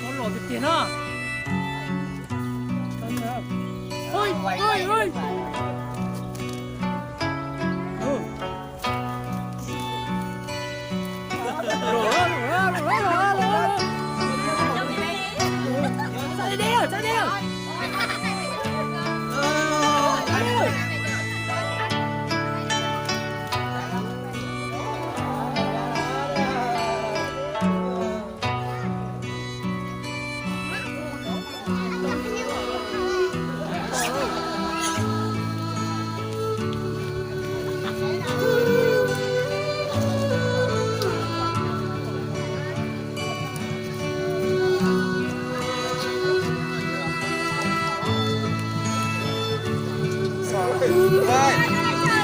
Sab los tiag tiag na. Oi, oi, oi.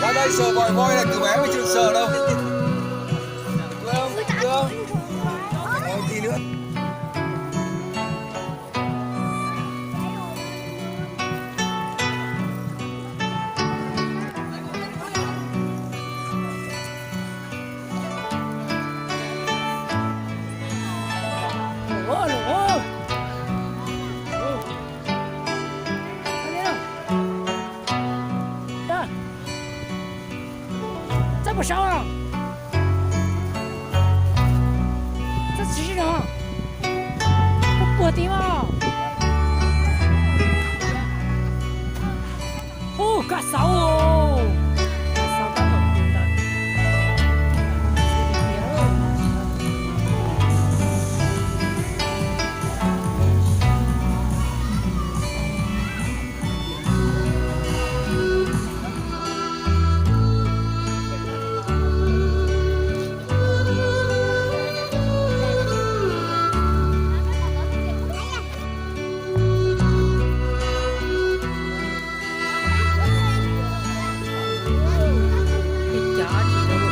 Dab dab sờ vòi voi là từ bé mới chịu sờ đâu. Ui, không, không. Còn gì nữa. Txawb puas saud? Txawb tsis sib no. Puas puag ti mas. Ub, kab xauv. Ib cav tsis tau